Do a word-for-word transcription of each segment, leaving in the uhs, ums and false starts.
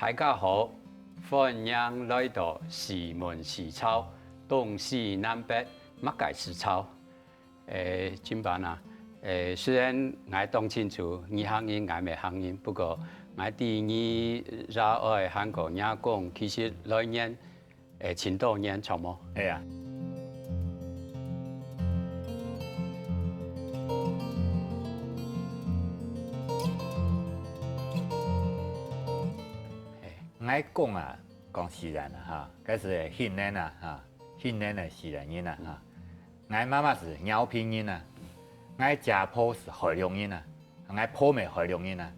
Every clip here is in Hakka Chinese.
大家好，歡迎來到四門四灶，東西南北麼个係灶。誒，今晡啊，誒，雖然𠊎當清楚你客人，𠊎乜客人，不過𠊎知你也愛還過若講，其實來年，誒，盡多年，著無？係啊。誒，𠊎講啊，講自然啊，哈，該係訓練啊，哈，訓練个自然人啊，哈。 𠊎媽媽係饒平人啊，𠊎姐婆係海陸人啊，𠊎婆乜海陸人啊，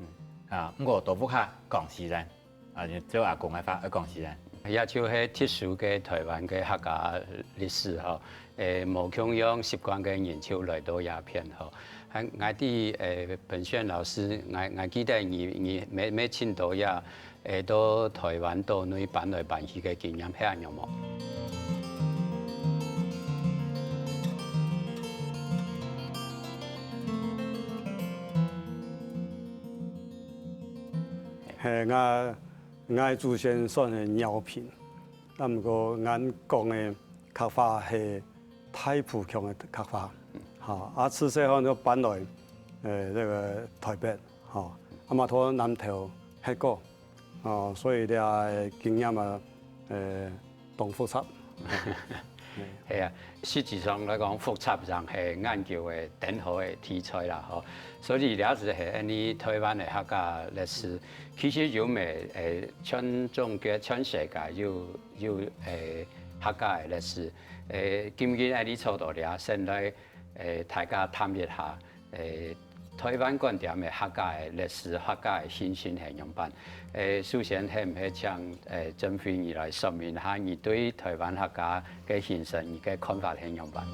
啊，毋過都屋下講自然，啊，照阿公个話愛講自然。也就係特殊个臺灣个客家歷史吼，誒，無共樣習慣个人就來到這片吼。還𠊎知，誒，本選老師，𠊎，𠊎記得你，你乜，乜盡多也 誒，到臺灣島內搬來搬去个經驗，係恁樣無？係，𠊎，𠊎祖先算係饒平，啊，毋過𠊎講个客話係大埔腔个客話，哈，啊，自細漢就搬來，誒，這個臺北，哈，啊嘛，在南投歇過， 哦，所以這經驗啊，誒，當複雜。係啊，實際上來講，複雜正係研究个當好个題材啦，吼。所以這就係恁呢臺灣个客家歷史，其實有乜，誒，全中國、全世界有，有，誒，客家个歷史。誒，今日恁呢坐到這，先來，誒，大家談一下，誒， 臺灣觀點个客家个歷史、客家个形成係仰般？誒，首先，係毋係請，誒，曾輝你來說明下你對臺灣客家个形成，你个看法係仰般？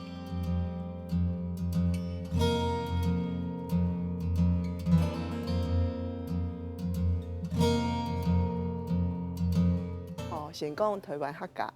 哦，先講臺灣客家。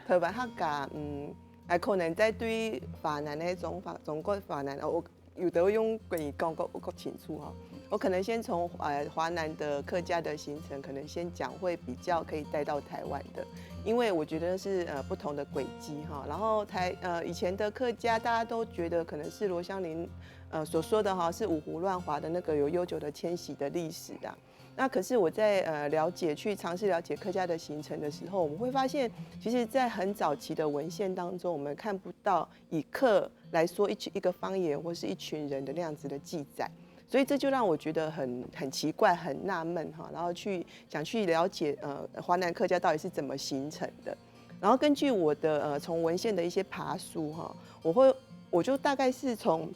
臺灣客家，嗯，誒，可能在對華南个中華，中國華南，哦，我 有的用國語講較，較清楚吼。我可能先從，呃，華南的客家的形成，可能先講會比較可以帶到臺灣的，因為我覺得是，呃，不同的軌跡哈。然後臺，呃，以前的客家大家都覺得可能是羅香林，呃，所說的哈，是五胡亂華的那個有悠久的遷徙的歷史啊。那可是我在，呃，了解，去嘗試了解客家的形成的時候，我們會發現，其實在很早期的文獻當中，我們看不到以客來說一群，一個方言或是一群人的那樣子的記載。所以這就讓我覺得很，很奇怪、很納悶哈，然後去，想去了解，呃，華南客家到底是怎麼形成的。然後根據我的，呃，從文獻的一些爬梳哈，我會，我就大概是從，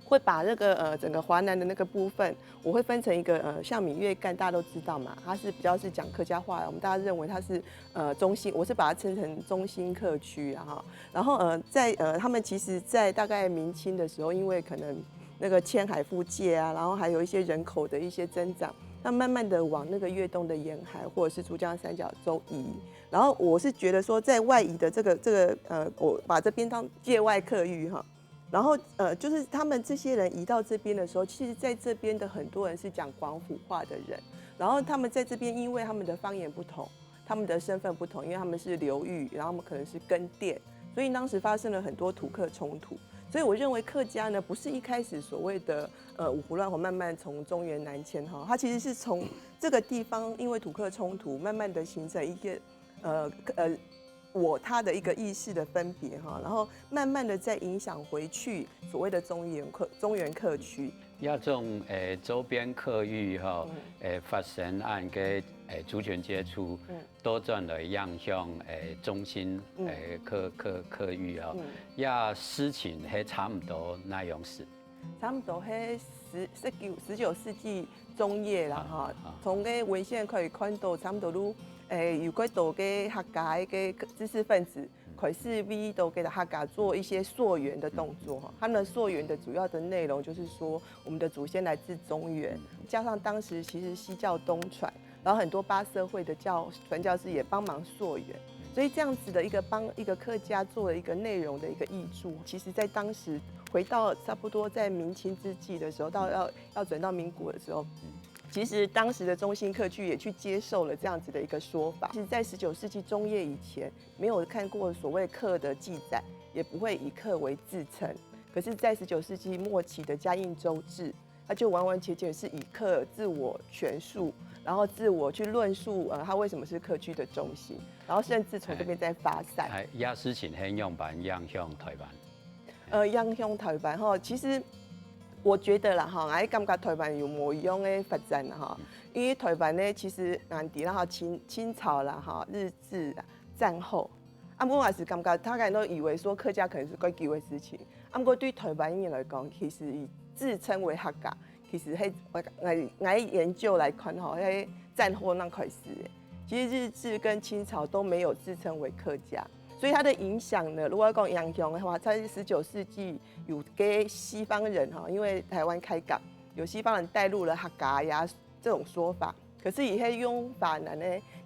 會把那個，呃，整個華南的那個部分，我會分成一個，呃，像閩粵贎，大家都知道嘛，它是比較是講客家話的，我們大家認為它是，呃，中興，我是把它稱成中興客區啊哈。然後，呃，在，呃，他們其實在大概明清的時候，因為可能那個遷海復界啊，然後還有一些人口的一些增長，那慢慢地往那個越冬的沿海或者是珠江三角洲移。然後我是覺得說，在外移的這個，這個，呃，我把這邊當界外客域哈。然後，呃，就是他們這些人移到這邊的時候，其實在這邊的很多人是講廣府話的人，然後他們在這邊，因為他們的方言不同，他們的身份不同，因為他們是流域，然後他們可能是耕田，所以當時發生了很多土客衝突。所以我認為客家呢，不是一開始所謂的，呃，五胡亂華慢慢從中原南遷哈，它其實是從這個地方，因為土客衝突，慢慢地形成一個，呃，呃，我他的一個意識的分別哈，然後慢慢地再影響回去所謂的中原客，中原客區。這種，誒，周邊客域哈，嗯。誒，發生恁个，誒，族群接觸，嗯。倒轉來影響，誒，中興，嗯。誒，客，客，客域哈。嗯。這事情係差毋多哪樣式？差毋多係十，十九，十九世紀中葉啦哈。啊，啊。從該文獻可以看到，差毋多都，誒，有幾多个客家个知識分子， 開始為到个客家做一些溯源的動作哈。他們溯源的主要的內容就是說，我們的祖先來自中原，加上當時其實西教東傳，然後很多巴社會的教，傳教士也幫忙溯源，所以這樣子的一個幫一個客家做了一個內容的一個挹注，其實在當時回到差不多在明清之際的時候，到要，要轉到民國的時候，其实当时的中兴客剧也去接受了这样子的一个说法。其实，在十九世纪中叶以前，没有看过所谓客的记载，也不会以客为自称。可是，在十九世纪末期的嘉应周志，他就完完全全是以客自我权述，然后自我去论述，呃，他为什么是客剧的中心，然后甚至从这边再发散。哎，也是真很样般影响台湾。呃，影响台湾吼，其实我觉得啦吼，哎，感觉台湾有无一样的发展啦吼，因为台湾呢，其实难题啦吼，清清朝啦吼，日治啊，战后，啊，我也是感觉大家都以为说客家可能是过去的事情，啊，不过对台湾人来讲，其实以自称为客家，其实迄我我我研究来看吼，迄战后那开始的，其实日治跟清朝都没有自称为客家，所以它的影响呢，如果要讲影响的话，它是十九世纪有给西方人哈，因为台湾开港，有西方人带入了客家呀这种说法。可是以黑用法呢，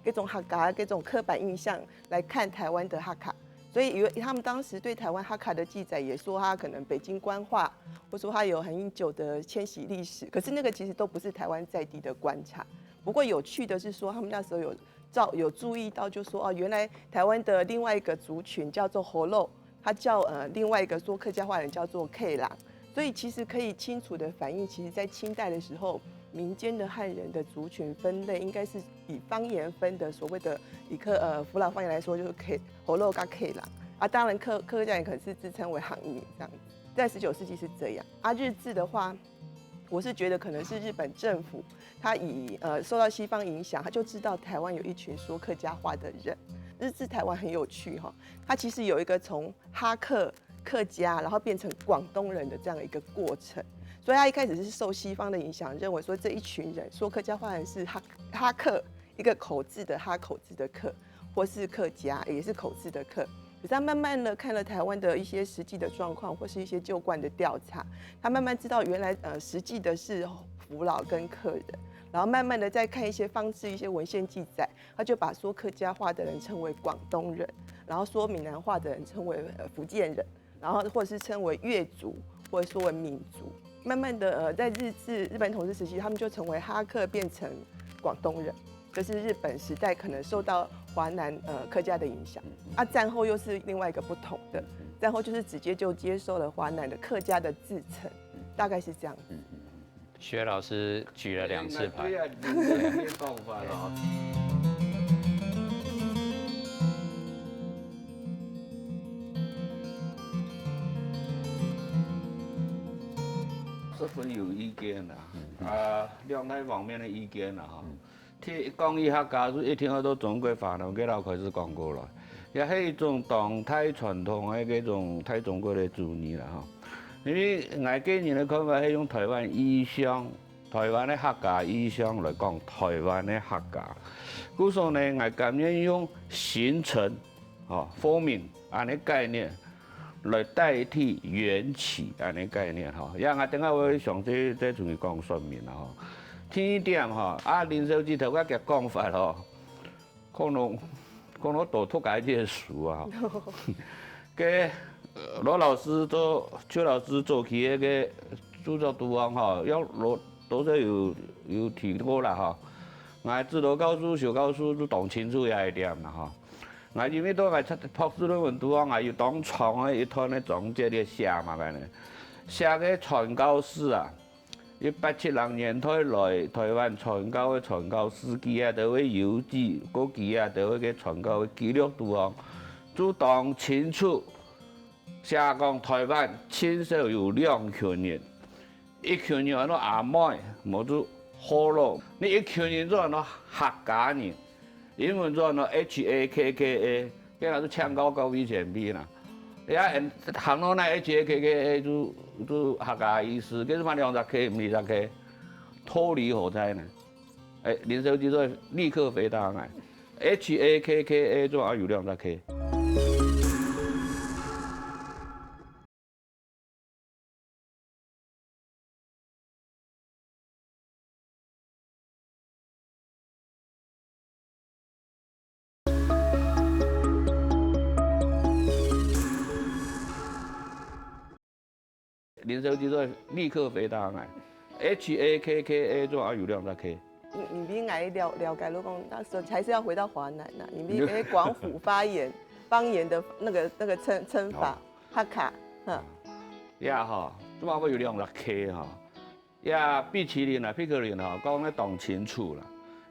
那种客家这种刻板印象来看台湾的客家，所以以为他们当时对台湾客家的记载也说他可能北京官话，或说他有很久的迁徙历史。可是那个其实都不是台湾在地的观察。不过有趣的是说，他们那时候有照有注意到，就说哦，原来台湾的另外一个族群叫做河洛，他叫呃另外一个说客家话人叫做 K 郎。所以其实可以清楚的反映，其实在清代的时候，民间的汉人的族群分类应该是以方言分的，所谓的以客呃福佬方言来说，就是 K 河洛跟 K 郎啊。当然客客家人可能是自称为行语这样子，在十九世纪是这样啊。日治的话，我是觉得可能是日本政府他以呃受到西方影响，他就知道台湾有一群说客家话的人。日治台湾很有趣哈，它其实有一个从哈客客家，然后变成广东人的这样的一个过程。所以他一开始是受西方的影响，认为说这一群人说客家话的人是哈哈客，一个口字的哈，口字的客，或是客家，也是口字的客。可是他慢慢的看了台湾的一些实际的状况，或是一些旧观的调查，他慢慢知道原来呃实际的是福佬跟客人，然后慢慢的再看一些方志、一些文献记载，他就把说客家话的人称为广东人，然后说闽南话的人称为呃福建人，然后或者是称为越族，或者说为闽族。慢慢的，呃，在日治日本统治时期，他们就成为哈客，变成广东人。这是日本时代可能受到华南呃客家的影响。啊，战后又是另外一个不同的，战后就是直接就接受了华南的客家的自称，大概是这样子。薛老师举了两次牌。对啊，你这个讲法咯。十分有意见啊，啊，两大方面的意见啊，哈。第一，讲一下，假如一定要到中国发展，给老开始讲过了，也是一种当代传统的这种大中国的主义了哈。因为我个人的看法是用台湾意象，台湾的客家意象来讲台湾的客家。故所呢，我甘愿用形成，吼，forming 安尼概念来代替缘起安尼概念吼。也我等下會詳細再同你講說明啦吼。第一點吼，啊林小姐頭先个講法吼，可能可能都讀解這个書啊。个羅老師做邱老師做起个著作都講吼，要羅都是有有提過啦吼。𠊎指導教授、小教授都當清楚這一點啦吼。 𠊎因為到𠊎出博士論文讀啊，𠊎有當長个一段个章節咧寫嘛个呢，寫个傳教士啊，一八七零年代來台灣傳教个傳教士，佢啊都會有記，過佢啊都會个傳教个記錄讀啊，就當清楚寫講台灣清朝有兩群人。 一群人安到阿妹，無就河洛。你一群人做安到客家人，英文做安到H A K K A，該个係請教各位前輩啦。你啊，行到那H A K K A就就客家意思，該係嘛兩隻K，毋係隻K，道理何在呢？哎，林小姐做立刻回答𠊎，H A K K A做啊有兩隻K。 林小姐做立刻回答𠊎， H A K K A做啊有兩隻 K。你你比我了了解，如果那時候还是要回到华南呐、你比那广府发言方言的那个那个称称法，哈卡，嗯，呀哈，做啊有两隻 K 哈，呀，冰淇淋啊，冰淇淋哈，讲得当清楚啦。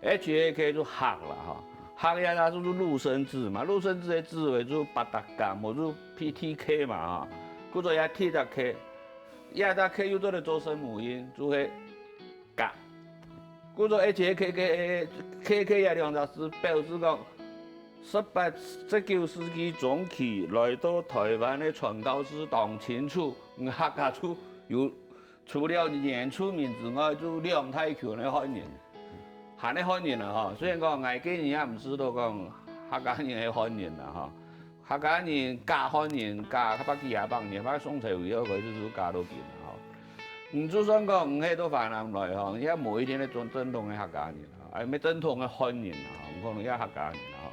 H A K 就黑啦哈，黑呀，它就是入声字嘛，入声字的字尾就八达嘎，无就 P T K 嘛哈，故所也 T 只 K，呀，只 K 又做得做声母音，就系 嘎。故所 H A K K A K K 也两只字表示讲，十八、十九世纪中期来到台湾的传教士当清楚，客家就有除了原住民之外，就两大群的汉人，还个汉人啊哈。虽然讲𠊎个人也毋知道讲客家人系汉人啦哈。 客家人加汉人加百幾下百年，到宋朝以後開始就加到今啦吼。你就算講你係到華南來吼，你也無一定係正正統个客家人啊，還毋係正統个漢人啊，可能也客家人啊吼。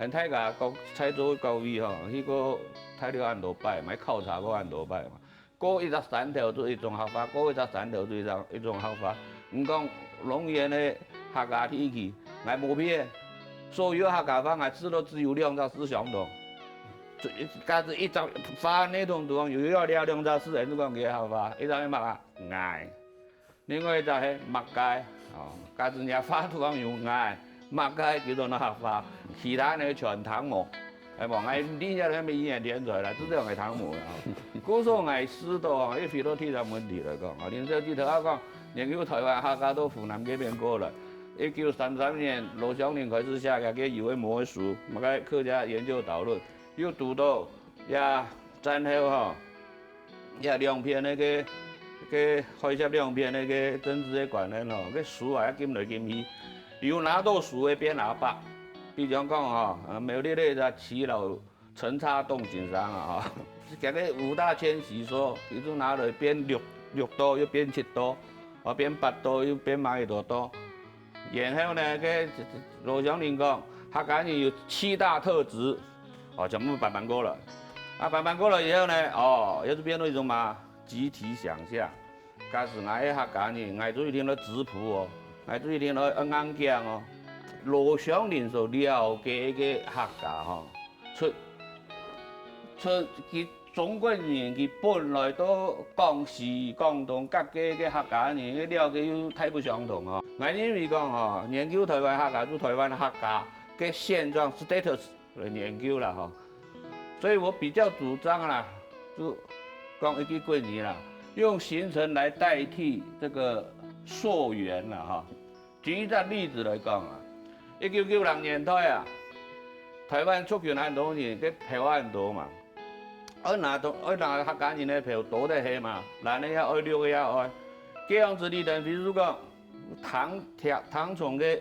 恁大家各在座各位吼，去過大陸恁多擺，嘛考察過恁多擺嘛。 過一隻山頭就一種客話，過一隻山頭就一種一種客話。毋講，龍岩个客家地區，𠊎無騙，所有客家話𠊎知道只有兩隻字相同。就假使一隻話內容當中有兩兩隻字，就講佢个客話，一隻係麼个？𠊎。另外一隻係麼个？哦，假使若話當中有𠊎， 麼个叫做那客話，其他呢全聽無。係無？𠊎毋知這係乜語言天才啦，至少𠊎聽無啦。故所𠊎試著啊，一回到第三問題來講啊，林小姐頭下講，研究台灣客家到湖南這片過來，一九三三年羅祥林開始寫个《游牧民書》，麼个客家研究導論，又讀到呀戰後吼， 這兩篇該个，該海峽兩片該个政治个觀念吼，該書啊，撿來撿去，有拿到書个變阿伯。比如講吼，呃，苗栗个徐老陳察棟先生啊，吼，佢个五大遷徙說，佢就拿來變六，六都，又變七都，啊，變八都，又變麼个多都。 然後呢，該羅祥林講，客家人有七大特質，哦，全部搬搬過來。啊，搬搬過來以後呢，哦，又係變成一種嘛，集體想像。假使𠊎係客家人，𠊎就一定愛質樸哦，𠊎就一定愛硬頸哦。羅祥林所了解个客家吼， 出，出佢中國人，佢本來到廣西、廣東各个个客家人，佢了解又大不相同哦。𠊎認為講吼，研究台灣客家，就台灣客家个現狀status來研究啦吼。所以我比較主張啦，就講一句國語啦，用形成來代替這個溯源啦吼。 舉一隻例子來講啊，一九九零年代啊，台灣族群恁多人，該漂恁多嘛，愛拿到，愛拿客家人个漂多得係嘛，藍个也愛，綠个也愛。該樣子李登輝就講，唐，唐，唐崇个，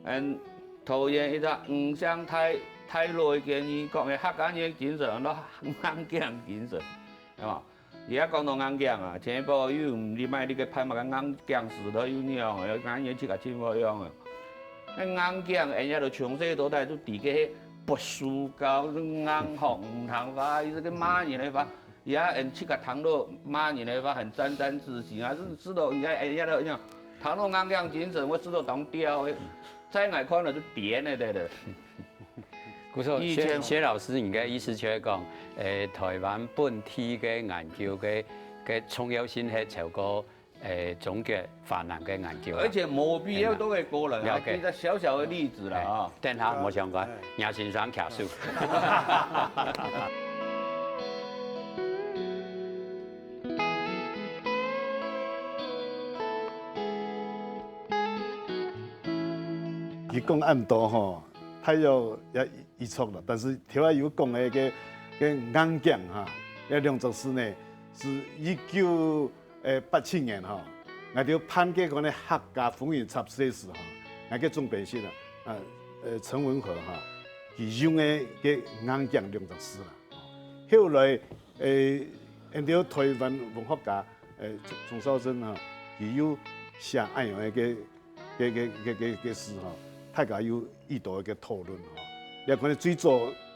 嗯，桃園一隻吳姓大，大老个建議，講个客家人个精神，安到硬頸精神，係嘛？ 而家講到硬頸啊，前一擺又毋知買這個拍麼个硬頸時代又仰啊，硬頸自家真無用啊。該硬頸，人家都從細到大都知个係不思考，硬殼毋聽話，意思个罵人个話。而家人自家聽到罵人个話，很沾沾自喜啊，是知道人家，人家都講，聽到硬頸精神，我知道當屌个，在𠊎看來就癲个，對不對？ 故所，薛，薛老師，你个意思就係講，誒，台灣本地个研究个，个重要性係超過，誒，中國華南个研究啦。而且無必要都會過來啊，了解。舉個小小的例子啦啊。誒，等下，無相關，哎。葉先生徛手。佢講恁多吼， 大約也一撮了，但是頭下有講个，个，个硬頸哈，這兩隻字呢，係一九，呃，八七年哈，𠊎兜辦該款个客家風雲雜誌時哈，𠊎个總編輯啊，啊，呃，陳文和哈，佢用个，个硬頸兩隻字啦。後來，呃，𠊎兜台灣文學家，呃，鍾，鍾肇政哈，佢又寫恁樣个，个，个，个，个，个詩哈，大家有一道个討論哈。這款最早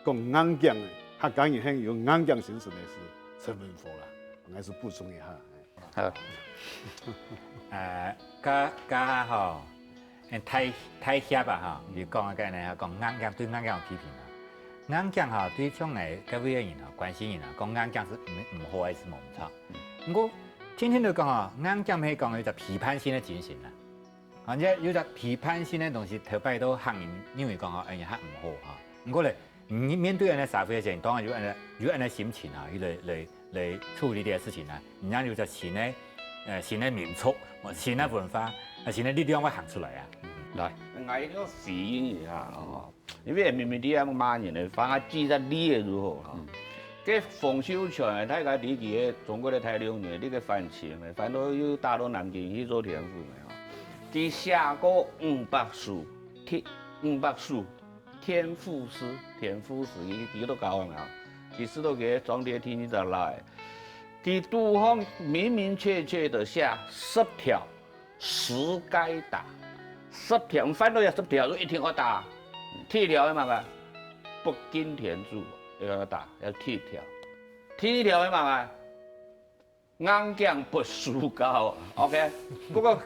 講硬頸个，客家人很有硬頸精神个係陳文和啦，𠊎係補充一下。好。呃，該該下吼，大大協啊吼，佢講个呢，講硬頸對硬頸有批評啊。硬頸吼，對像𠊎該位个人吼，關心人啊，講硬頸係毋毋好个，係無毋著。毋過，天天都講吼，硬頸係講有隻批判性个精神啊。反正有隻批判性个東西，頭擺都客人認為講吼，哎呀，較毋好吼。毋過咧， 你面對恁樣社會个時，當然有恁樣有恁樣心情啊，來來來處理這個事情啊。你正有隻新个呃新个民族，新个文化，啊新个力量會行出來啊。來，𠊎一定要回應一下吼，因為明明你愛罵人个，反而舉隻例子就好吼。該馮秀全，大家理解中國个大陸人，這個反清个，反正又打到南京去做田府个吼。佢寫過五百首，五百首 田賦詩，田賦詩，佢佢都教𠊎啊。佢試著佢个莊底第二隻倈仔，佢肚項明明確確个寫十條，十該打，十條，毋翻到也十條，就一定愛打。第一條係麼个？不敬天主，要打，要第一條。第二條係麼个？ 硬頸不輸教啊，OK。不過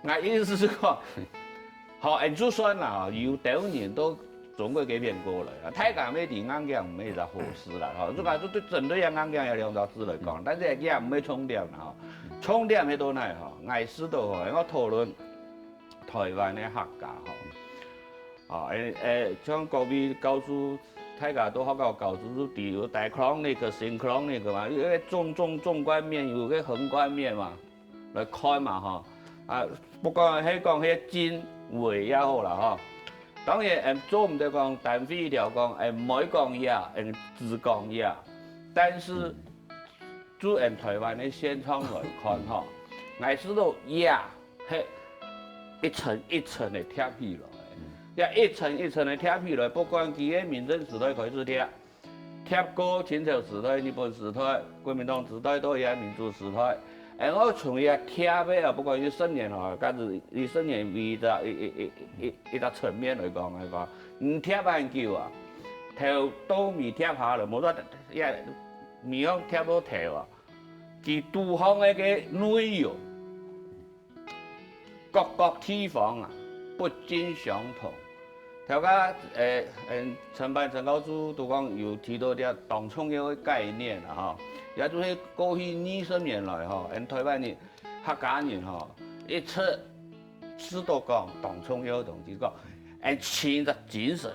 ，𠊎意思係講，好，恁就算啦，有兜人到中國該片過來啊，大家乜知硬頸毋係一隻好事啦，吼。如果係對針對這硬頸有兩隻字來講，但是也毋係重點啦，吼。重點係到哪吼？𠊎試著吼，𠊎討論 台灣个客家吼。啊，誒誒，像各位教授，大家都學校教授都知有diachronic、synchronic嘛，有个縱縱縱貫面，有个橫貫面嘛，來看嘛吼。啊，不管係講係經緯也好啦吼。當然，誒，做毋得講單飛一條講，誒，毋愛講也，誒，只講也。但是，就誒台灣个現狀來看吼，𠊎試著也 係一層一層个疊起來，這一層一層个疊起來，不管佢个明鄭時代開始疊，疊過清朝時代、日本時代、國民黨時代到這民主時代，然後從這疊个啊，不管係十年吼，假使以十年為一隻一一一一一隻層面來講來講，你疊恁久啊，頭到尾疊下來，無錯，也尾項疊到頭啊，佢肚項个个內容 各各地方啊，不盡相同。頭下，誒，嗯，承辦陳教授都講有提到這當重要个概念啦，吼。也就係過去二十年來，吼，𠊎台灣人、客家人，吼，一直試著講當重要个東西，講，𠊎尋一隻精神，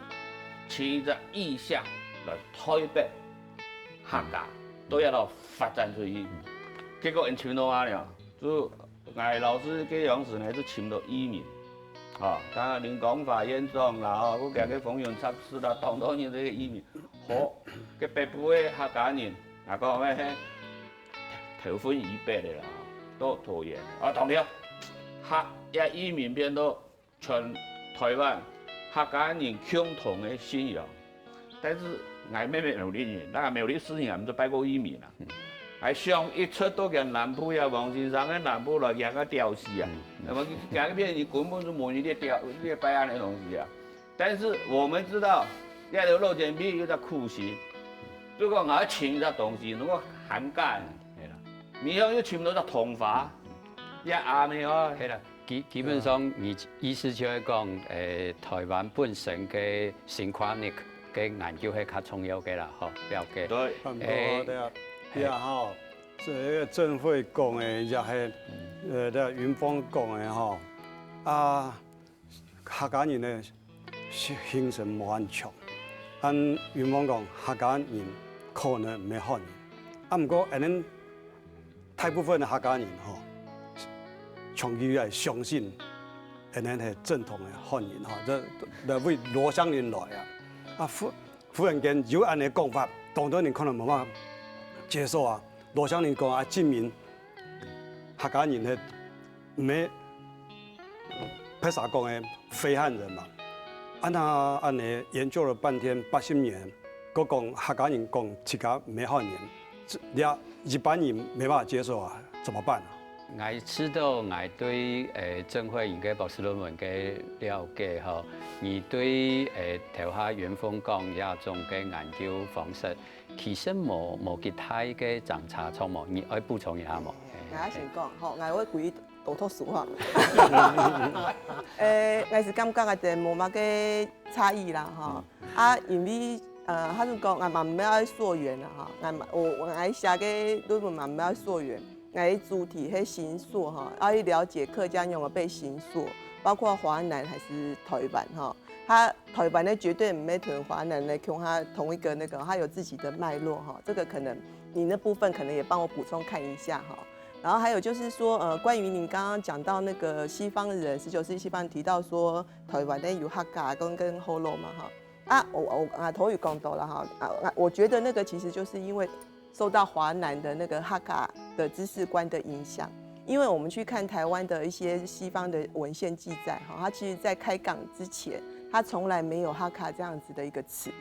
尋一隻意象來代表客家，都要來發展出去。結果𠊎尋到啊了，就 𠊎老師該央時呢，就尋到義民，吼，當然林光華院長啦，吼，佢个風雲雜誌啦，當多人這个義民。好，該北部个客家人，啊，講咩係頭份以北个啦，到桃園，啊，當然，客，這義民變到全台灣客家人共同个信仰。 但是𠊎乜苗栗人，該苗栗市人，𠊎毋係拜過義民啊。𠊎想一出到該南部呀，黃先生个南部來，佢个鳥死啊。那麼佢該片你根本就無你个鳥，你个拜恁个東西啊。但是我們知道，這條路前面有隻苦心，如果𠊎尋一隻東西，能夠涵蓋，係啦，你又又尋到隻桐花，也阿妹哦，係啦。 基基本上，你意思就係講，誒，台灣本身个synchronic个研究係較重要个啦，吼，了解。對。差不多，誒，對啊，對啊，吼，這个鄭慧講个，也係，呃，這雲峰講个吼，啊，客家人个形成無恁強，按雲峰講，客家人可能毋係漢人，啊，毋過，恁樣 大部分个客家人吼，長期以來相信，𠊎等係正統个漢人吼，這這位羅香林來啊，啊忽忽然間有恁樣講法，當多人可能無辦法接受啊。羅香林講啊，證明客家人係毋係白沙講个非漢人嘛。啊，那恁樣研究了半天，八十年，佢講客家人講自家毋係漢人， 這一般人沒辦法接受啊，怎麼辦啊？𠊎知道𠊎對，誒，鄭慧穎个博士論文个了解吼，你對，誒，頭下雲峰講這種个研究方式，其實無無幾大个相差，著無？你愛補充一下無？ ，𠊎先講吼，𠊎會歸多讀書吼。誒，𠊎是感覺个無麼个差異啦吼。啊，因為呃，他就講，𠊎嘛毋愛溯源啦吼，𠊎嘛，我我𠊎寫个論文嘛毋愛溯源，𠊎个主題係新溯吼，要去了解客家仰般被新溯，包括華南還是台灣吼。 它台灣的絕對毋係同華南的共下同一個那個，它有自己的脈絡哈。這個可能你那部分可能也幫我補充看一下哈。然後還有就是說，呃，關於您剛剛講到那個西方人，十九世紀西方人提到說台灣的有客家跟跟河洛嘛哈。啊，我我啊，頭有講到了哈。啊，啊我覺得那個其實就是因為受到華南的那個客家的知識觀的影響。因為我們去看台灣的一些西方的文獻記載，哈，它其實在開港之前，它從來沒有哈卡這樣子的一個詞，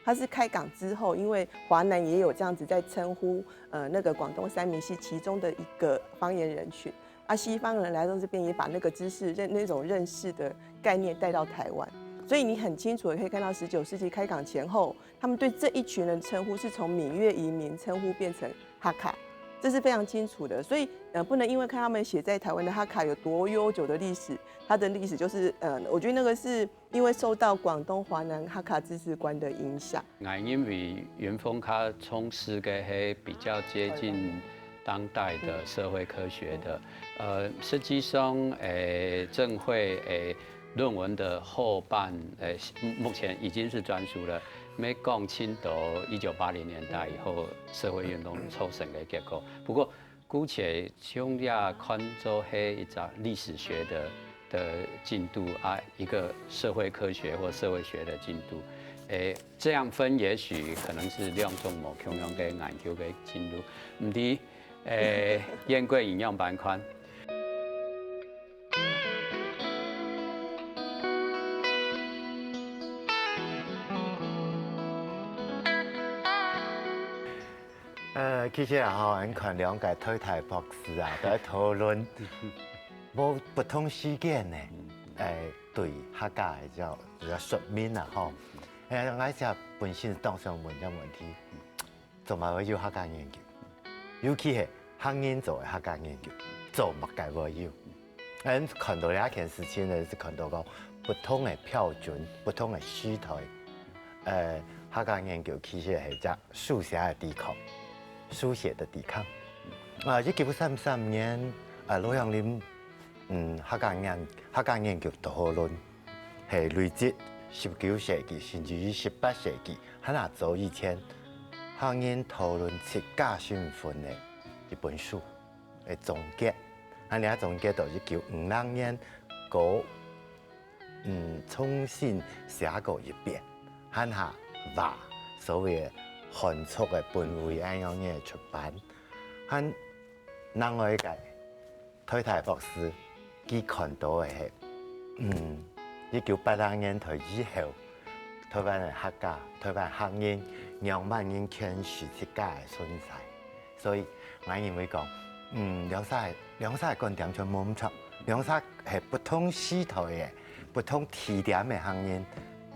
它是開港之後，因為華南也有這樣子在稱呼，呃，那個廣東三明系其中的一個方言人群。啊，西方人來到這邊也把那個知識認那種認識的概念帶到台灣，所以你很清楚的可以看到十九世紀開港前後， 他們對這一群人稱呼是從閩越移民稱呼變成哈卡，這是非常清楚的。所以，呃，不能因為看他們寫在台灣的哈卡有多悠久的歷史，它的歷史就是，呃，我覺得那個是因為受到廣東華南哈卡知識觀的影響。𠊎認為雲峰他從事个係比較接近當代的社會科學的，呃，實際上，誒，鄭慧，誒， 論文的後半，呃，目前已經是專書了，沒講清楚一九八零年代以後社會運動促成的結果。不過，姑且將這看作係一隻歷史學的的進度啊，一個社會科學或社會學的進度。誒，這樣分也許可能是兩種無共樣的研究的進度。毋知，誒，燕貴你仰般看？ 呃，其實啊吼，𠊎看兩個台大博士啊，在討論無不同時間呢，誒，對客家个這這說明啊吼。誒，𠊎這本身當想問這問題，做麼會有客家研究？尤其係客人做个客家研究，做麼个會有？ 𠊎看到這件事情呢，係看到講不同个標準、不同个時代，呃，客家研究其實係隻書寫个抵抗，書寫的抵抗。啊，一九三三年，啊，羅香林，嗯，客家研客家研究討論，係累積十九世紀甚至於十八世紀，還較早以前，客人討論自家身份个一本書。 个總結。恁樣總結到一九五六年，過，嗯，重新寫過一遍，還下話所謂个漢族个本位恁樣个出版，還另外一個台大博士，佢看到个係，嗯，一九八零年代以後，台灣个客家、台灣客人仰般形堅持自家个存在。 所以，𠊎認為講，嗯，兩儕兩儕觀點全無毋著，兩儕係不同時代个、不同地點个客人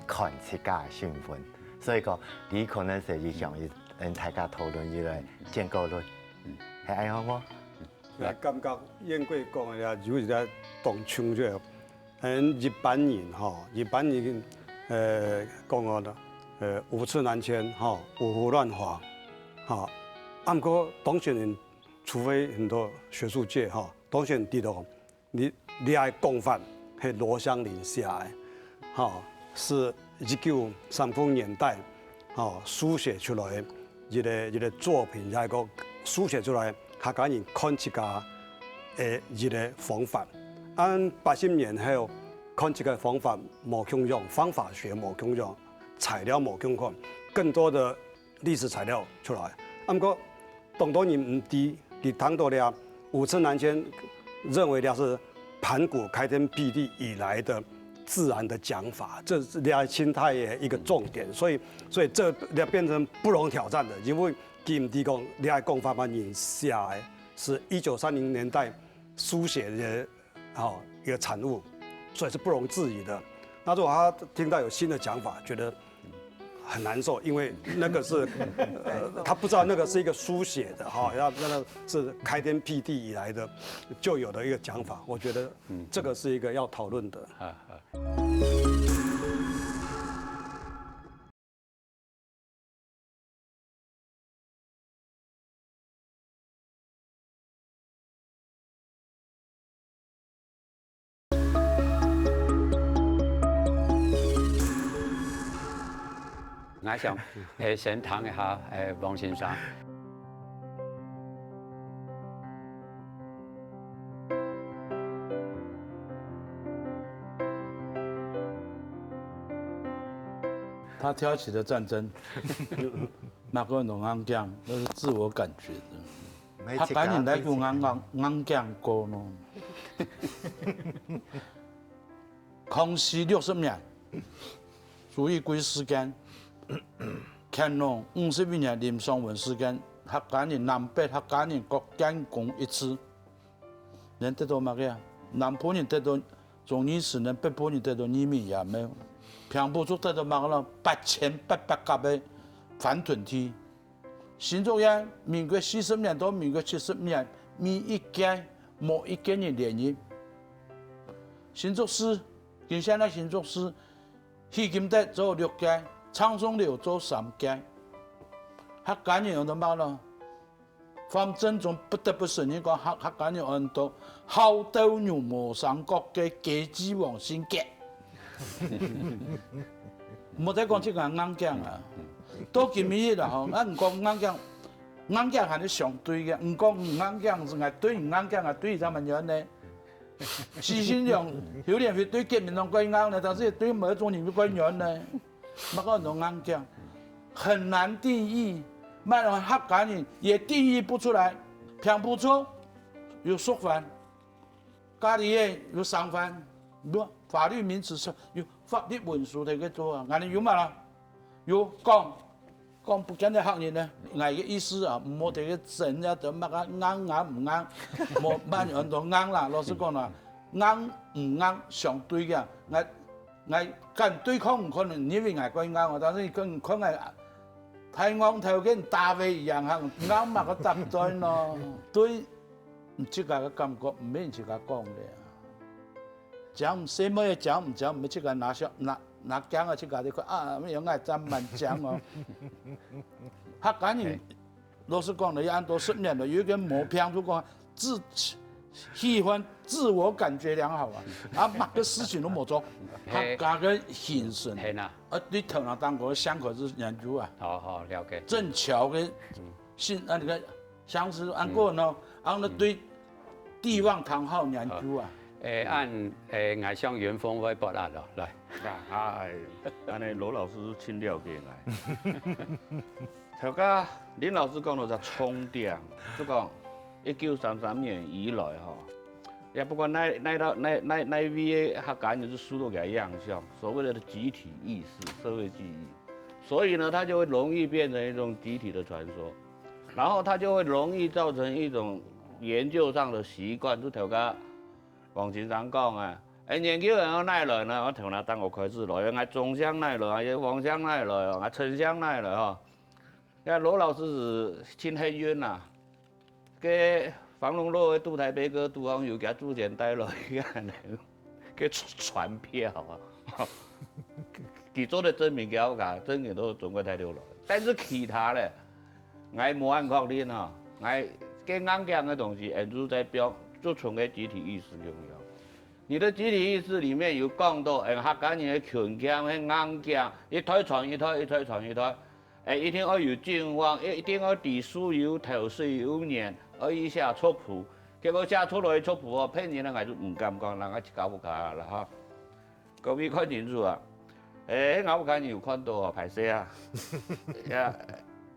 看自家个身份。所以講，你可能係影響一，嗯，大家討論一個建構論，係恁樣好無？𠊎感覺燕貴講个有一個當重要， 嗯，一般人吼，一般人，呃，講个，呃，五尺南遷吼，五胡亂華，吼。啊，毋過當前人，除非很多學術界吼，當前人知道，你你个講法係羅香林寫个，吼，係一九三零年代，吼，書寫出來个 一個一個作品，也係講書寫出來客家人看自家个一個方法。恁八十年後看自家个方法無共樣，方法學無共樣，材料無共款，更多的歷史材料出來。啊，毋過當多人毋知，佢聽到這五尺南遷，認為這係盤古開天闢地以來的自然的講法，這是這清代的一個重點，所以所以這這變成不容挑戰的，因為 佢毋知講這个講法嘛，人寫个係一九三零年代書寫的，吼，一個產物，所以是不容置疑的。那如果他聽到有新的講法，覺得很难受，因为那个是，呃，他不知道那个是一个书写的哈，要那个是开天辟地以来的就有的一个讲法，我觉得这个是一个要讨论的。啊啊。 𠊎想，誒，先聽一下，誒，王先生。他挑起的戰爭，馬克龍硬頸，那是自我感覺的。他趕緊來給我硬硬硬頸過咯。 康熙六十年，朱一貴事件，乾隆五十一年林爽文事件，客家人南北客家人各建功一次。人得到麼个啊？南部人得到忠義祠，人北部人得到義民爺廟，平埔族得到麼个咯？八千八百甲个反屯地。 新竹縣民國四十年到民國七十年，每一屆無一個人連任。新竹市，今現在新竹市，起金德做六屆，唱頌樓做三屆。客家人安到麼个咯？方振忠不得不承認講，客客家人安到好鬥牛無生角个街之王性格。 莫再講這個硬頸啊！到今日啦吼，𠊎毋講硬頸，硬頸還係相對个，毋講硬頸係𠊎對你硬頸啊，對你怎麼樣呢？徐信良、邱連輝對國民黨較硬呢，但是對某一種人較軟呢，麼个安到硬頸，很難定義，麼个客家人也定義不出來，平埔族有屬番， 家裡个有生番，有法律名詞係有法律文書在該做啊，𠊎等有嘛啦？有講，講不見得嚇人呢。𠊎个意思啊，毋好在該爭啊，得麼个硬啊毋硬，無麼个安到硬啦。老實講啦，硬毋硬相對个，𠊎𠊎敢對抗，毋可能認為𠊎較硬哦，但是你看看𠊎大戇頭跟大衛一樣，硬嘛个答對咯，對。 自家个感覺毋免自家講个啊。講細妹仔講毋講，毋係自家拿小拿拿鏡啊，自家去看啊，乜有愛站滿講哦。客家人老實講了，也恁多十年了，有一個毛病就講自喜歡自我感覺良好啊，啊，麼个事情都無做，客家个精神，係啊，啊，對頭那當个香港是研究啊，好好了解。正巧个，信啊那個。 像係恁个呢，恁个對帝王貪好研究啊。誒，恁誒，𠊎想雲峰會發問咯，來。啊，哎，恁呢羅老師盡了解𠊎。頭家林老師講到隻重點，就講一九三三年以來吼，也不管哪哪到哪哪哪位个客家人就受到佢个影響，所謂的集體意識、社會記憶，所以呢，它就會容易變成一種集體的傳說。 然後它就會容易造成一種研究上的習慣，就頭家王先生講啊，哎，研究人要哪來呢？我頭那當我開始來，𠊎中香哪來啊，也王香哪來啊，𠊎丞相哪來吼。該羅老師係盡幸運啊，該房龍路个杜台北哥杜芳友佢祖先帶來个。 个傳票啊，佢做得證明佢屋下真个都中國大陸來。但是其他咧，𠊎無恁確定吼，𠊎个硬頸个東西，恩主在表，就像个集體意識共樣。你的集體意識裡面有講到，嗯，客家人个勤儉、个硬頸，一代傳一代，一代傳一代。 誒，一定愛有敬望，一一定愛知水有頭，水有年，愛去寫族譜。結果寫出來个族譜哦，騙人个，𠊎就毋敢講，人家自家屋下啦哈。各位看清楚啊！誒，𠊎屋下人有看到哦，歹勢啊！呀，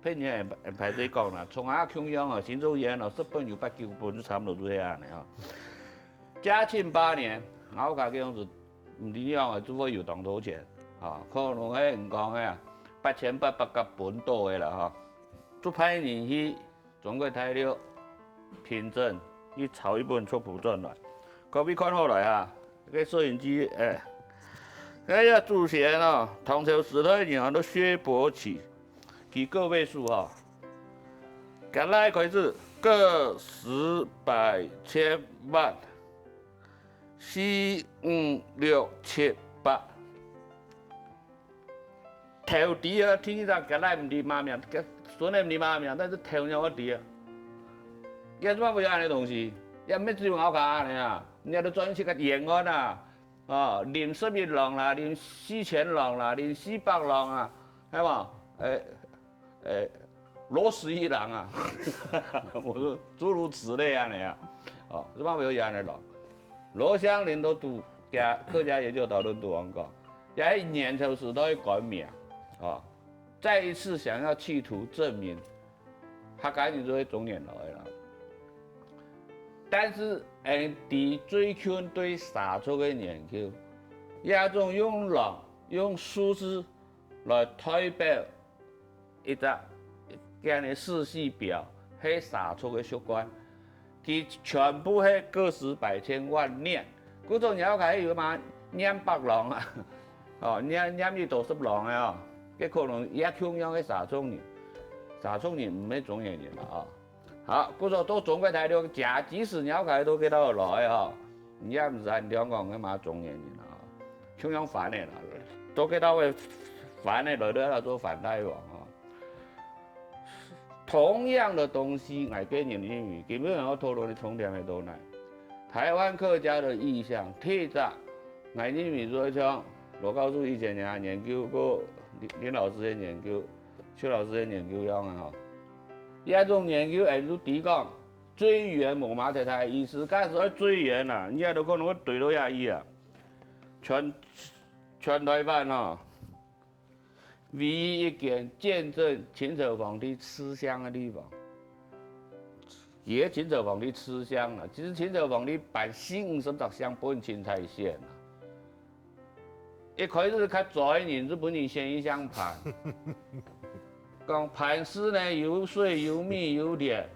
騙人个歹勢講啦，像𠊎共樣哦，新竹縣哦，十本有八九本就差不多就係恁呢哦。嘉慶八年，𠊎屋下个樣子 毋知仰仔，就會有當多錢，吼，可能係人講个啊，八千八百甲本島个啦，吼，就派人去中國大陸憑證，去抄一本族譜轉來。各位看好來哈，這個攝影機，誒，哎呀，祖先哦，唐朝時代人喊做薛伯奇，佢個位數哈，佢來開始个十百千萬，四五六七八，頭知啊，天上佢來毋知麼名，佢孫仔毋知麼名，但是頭仰會知啊。也做麼會有恁樣東西？也毋係只有𠢕較恁樣啊，你都專去个延安啊， 哦，臨十一郎啦，臨四千郎啦，臨四百郎啊，係無？誒誒，羅十一郎啊，我說諸如此類恁樣啊，哦，這方面有恁樣咯。羅香林都讀家客家研究討論都講過，也係元朝時代个官名，哦，再一次想要企圖證明 客家人就係中原來个啦。但是，誒，在最近對社族个研究，也種用人、用數字來代表一隻恁樣个世系表，係社族个習慣。佢全部係個十百千萬年。故所你愛看有嘛，廿百郎啊，哦，廿廿一到十郎个哦，該可能也共樣个社族人，社族人毋係中原人啦哦。 好，故所到中國大陸，假即使你愛看到該兜來吼，你也毋使恁樣講該麼中原人啊，共樣番个啦，到該兜个番个來都愛做番大王啊。同樣个東西，𠊎個人認為，今晡日愛討論个重點係到哪？台灣客家个意象，第一隻，𠊎認為就像羅教授以前也研究過，林林老師个研究，邱老師个研究樣啊吼。 這種研究𠊎就知講，最遠無麼个大意思，假使愛最遠啊，你也都可能會對到這位啊。全全台灣吼，唯一一間見證清朝皇帝吃香个地方，也清朝皇帝吃香啊，其實清朝皇帝辦四五十隻香分清採選啊。 一開始較早个人，日本人先去香盤，講盤絲呢有水有米有田。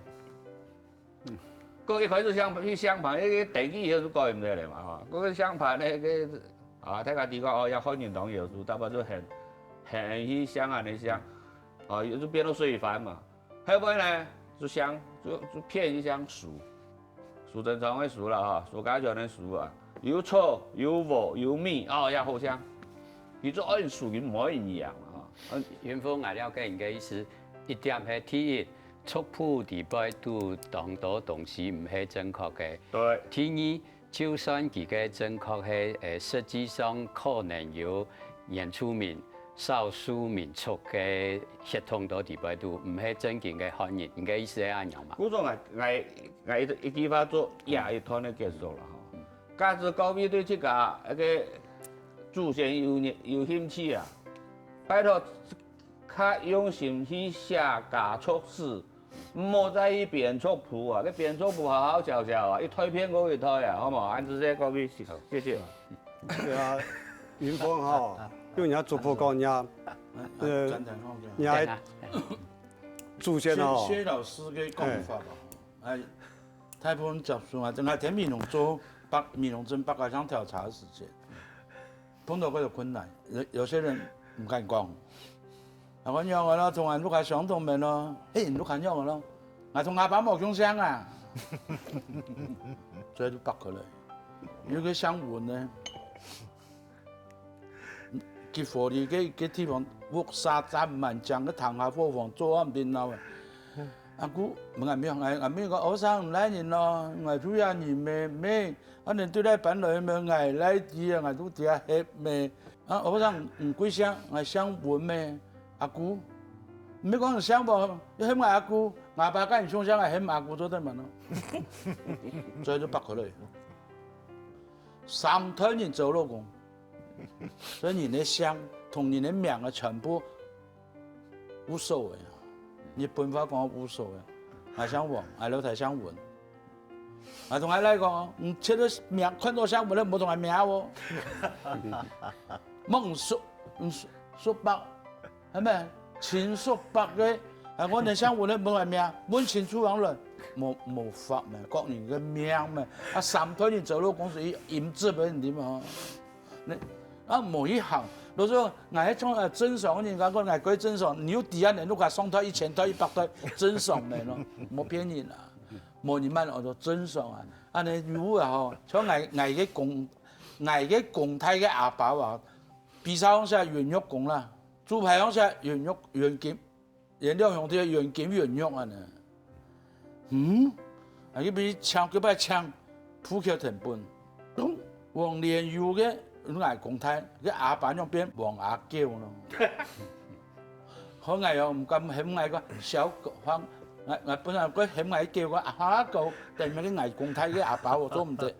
過一開始香去香盤，該个登記以後就改毋得了嘛吼。該个香盤呢，該啊，大家知講哦，也漢人當有數，大部分就很很去香啊，很香，啊，又就變到水番嘛。 後尾呢，就像就就騙一像書，蘇貞昌个書啦吼，蘇家全个書啊，有草有禾有米，哦，也好像，佢就按書佢無一樣啊。雲峰，𠊎了解你个意思，一點係第一，族譜裡背肚當多東西毋係正確个。對。第二， 就算佢个正確係，誒，實際上可能有原住民、少數民族个血統在裡背肚，毋係正經个漢人。你个意思係恁樣嘛？故所𠊎𠊎𠊎一一句話做這一段个結束啦吼。假使各位對自家該个祖先有有興趣啊，拜託較用心去寫家族史， 毋好再去編族譜啊，該編族譜好好笑笑啊，一代騙過一代啊，好無？恁仔細，各位，謝謝。對啊，雲峰吼，用人家族譜講人家，呃，人家祖先吼，薛薛老師个講法吧，哎，大部分接受啊，正係在美濃做北美濃鎮北家鄉調查个時節，碰到這个困難，有有些人毋敢講。 啊，𠊎仰仔咯，同𠊎屋下相同面咯，嘿，你屋下仰仔咯，𠊎同阿爸無共姓啊。所以就北過來，有个姓溫呢，佢屋裡个个地方屋舍佔滿，將个窗下伙房做恁熱鬧啊。阿姑問𠊎姆，𠊎𠊎姆講，後生毋來人咯，𠊎就這人咩咩，啊，你對哪搬來咩？𠊎來知啊，𠊎都知啊，係咩？ 啊，學生，你貴姓？𠊎姓溫咩？阿姑，毋係講你姓無，愛喊𠊎阿姑，𠊎爸佮你相像，愛喊阿姑做得嘛喏。所以就北過來。三代人做老公，所以人个姓同人个名啊，全部無所謂啊。日本話講無所謂啊。𠊎姓黃，𠊎老弟姓溫。 啊，同𠊎來講，你切个名看到姓溫个，莫同𠊎名哦。莫你叔，你叔叔伯，係咪？親叔伯个，啊，𠊎等姓溫个，莫同𠊎名，問清楚人來，無無法咩，各人个名咩，啊，三代人做老公係一音質个問題嘛。你啊，無一項，老實講，𠊎係像呃正常个人家講，𠊎過正常，你有知啊，你屋下上代、一千代、一百代，正常个咯，無騙人啊，無人問我都正常啊。恁呢有啊吼，像𠊎𠊎个公𠊎个公太个阿爸啊，比賽項寫袁玉公啦，主牌項寫袁玉袁金，袁兩兄弟袁金袁玉恁呢。嗯，啊，佢比請佢擺請撲克成本，王連友个𠊎公太，个阿爸仰變王阿狗咯。好，𠊎又毋敢喊𠊎个小狗，喊𠊎𠊎本來个喊𠊎狗个阿狗，等下个𠊎公太个阿爸，我做毋得。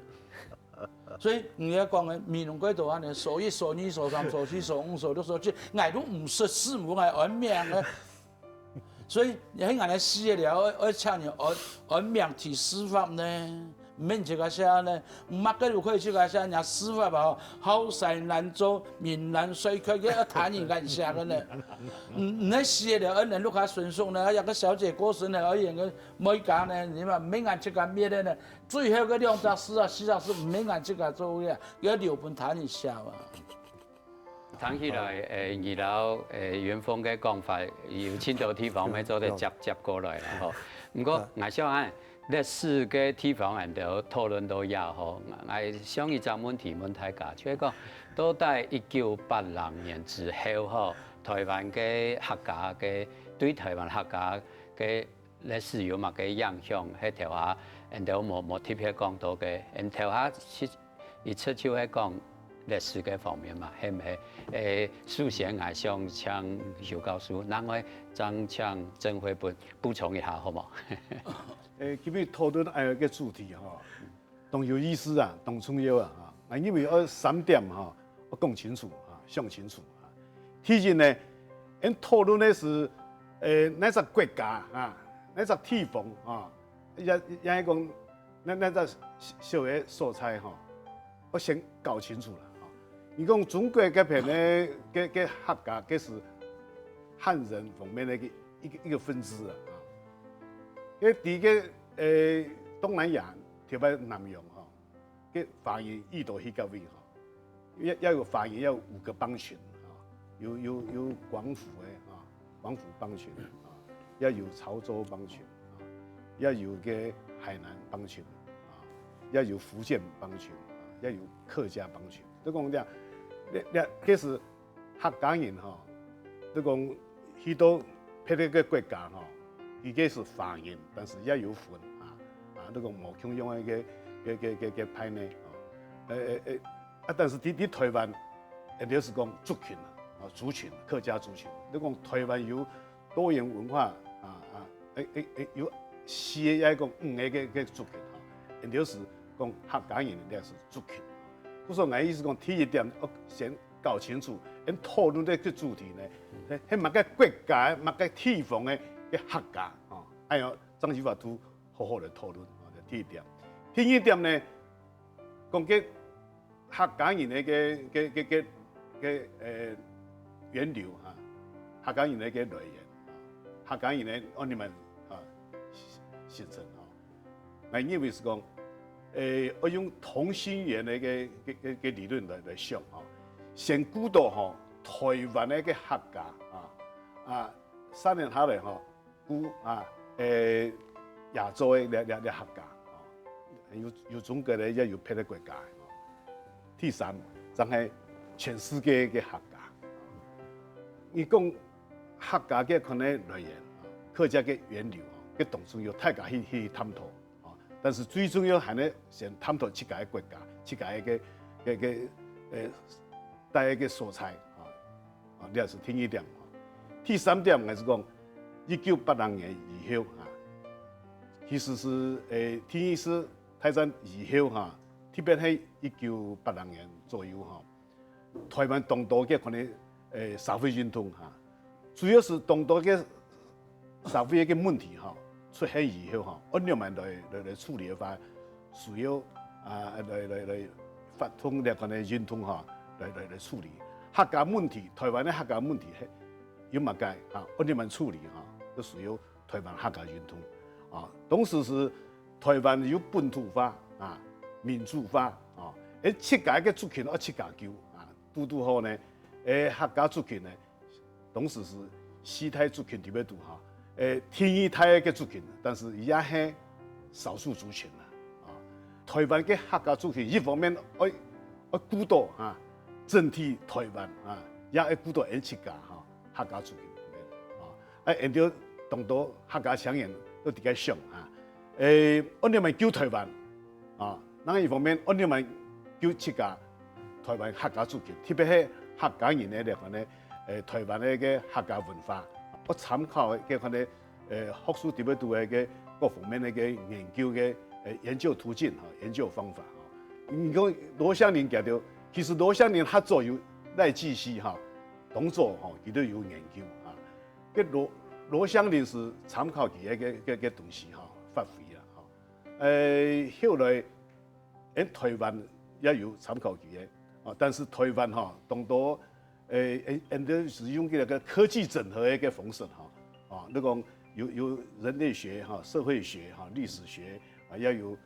所以你要講个，美濃國都恁呢，數一、數二、數三、數四、數五、數六、數七，𠊎都毋識字母，𠊎安名个。所以，你看𠊎个事業了，愛愛請人安安名提字法呢，毋免自家寫呢，毋麼个都可以自家寫，人家字法啊，好山難做，民難衰缺，个要他人敢寫个呢。嗯，你个事業了，愛能夠較順遂呢，有个小姐過身了，愛演个妹家呢，你嘛毋免自家滅个呢。 最後个兩隻字啊、四隻字毋免𠊎自家做个啊，要留分他人寫啊。聽起來，誒，你摎誒元豐个講法有盡多地方愛做得接接過來啦吼。毋過，𠊎想啊，歷史个地方恁多討論到也好，𠊎想一隻問題問大家，就係講，到底一九八零年之後吼，台灣个客家个對台灣客家个 歷史有麼个影響，係頭下𠊎兜無無特別講到个，𠊎頭下一一直就係講歷史个方面嘛，係毋係？誒，首先𠊎想請邱教授，另外正請鄭惠文補充一下，好無？誒，今日討論个主題吼， 當有意思啊，當重要啊！𠊎認為愛三點吼，愛講清楚啊，想清楚啊。第一呢，𠊎討論个係，誒，哪隻國家啊，哪隻地方啊，也也係講，哪哪隻小个所在吼，愛先搞清楚啦。你講中國該片个个个客家，該係漢人方面个一个一个一个分支啊。該第一个，誒，東南亞，特別南洋吼， 个華人已到去該位吼，也也有華人，也有五个邦群吼，有有有廣府个吼，廣府邦群吼，也有潮州邦群吼，也有个海南邦群吼，也有福建邦群吼，也有客家邦群。就講這，這這這係 客家人吼，就講去到別个个國家吼，佢个係華人，但是也有分啊，啊，就講無共樣个个个个个个派呢吼。誒誒誒，啊，但是在在台灣，𠊎兜係講族群啊，啊，族群，客家族群。就講台灣有多元文化啊啊，誒誒誒，有四个也係講五个个个族群吼，𠊎兜係講客家人，這係族群。故所𠊎意思講，第一點，愛先 搞清楚，𠊎討論个个主題呢，係係麼个國家、麼个地方个个客家吼，哎喲，正有法度好好來討論，吼，這第一點。第二點呢，講个客家人个个个个个个呃源流哈，客家人个个來源，客家人个哦你們啊形成吼。 𠊎認為係講，誒，愛用同心圓个个个个个理論來來想吼，先顧到吼台灣个个客家啊，啊，三年下來吼，顧啊，誒，亞洲个這這這客家，有有中國个，也有別个國家。第三，正係全世界个客家。你講客家个可能來源，客家个源流，个當中有大家去去探討。 哦，但是最重要還係先探討自家个國家，自家个个个个呃，在个所在啊，啊，這係第二點。第三點，𠊎係講，一九八零年以後啊，其實係誒，第二次大戰以後哈，特別係一九八零年左右哈， 台灣當多个可能誒社會運動哈，主要係當多个社會个問題哈出現以後哈，愛仰般來來來處理个話，需要啊來來來發動這款个運動哈，來來來處理。客家問題，台灣个客家問題係有麼个哈，愛仰般處理哈，就需要台灣客家運動啊。當時係台灣有本土化啊、民主化啊，誒自家个族群愛自家救啊，堵堵好呢，誒，客家族群呢，當時係四大族群裡背肚哈，誒，第二大个族群，但是也係少數族群啦。啊，臺灣个客家族群一方面愛，愛顧到哈，整體臺灣啊，也愛顧到𠊎自家哈，客家族群方面啊，啊，𠊎兜當多客家青年都在該想哈，誒，愛仰般救臺灣啊，另一方面愛仰般救自家臺灣客家族群，特別係客家人个這款个，誒，臺灣个个客家文化，愛參考个款个，誒，學術裡背肚个个各方面个个研究个，誒，研究途徑哈，研究方法哈。你講羅香林佢兜，其實羅香林較早有賴繼熙哈，當早哈，佢兜有研究哈。該羅，羅香林係參考佢个个个个東西哈，發揮啦哈。誒，後來，誒，臺灣也有參考佢个，哦，但是臺灣哈，當多，誒，誒，𠊎兜係用這个科技整合个个方式哈，啊，你講有，有人類學哈、社會學哈、歷史學啊，也有，誒，誒，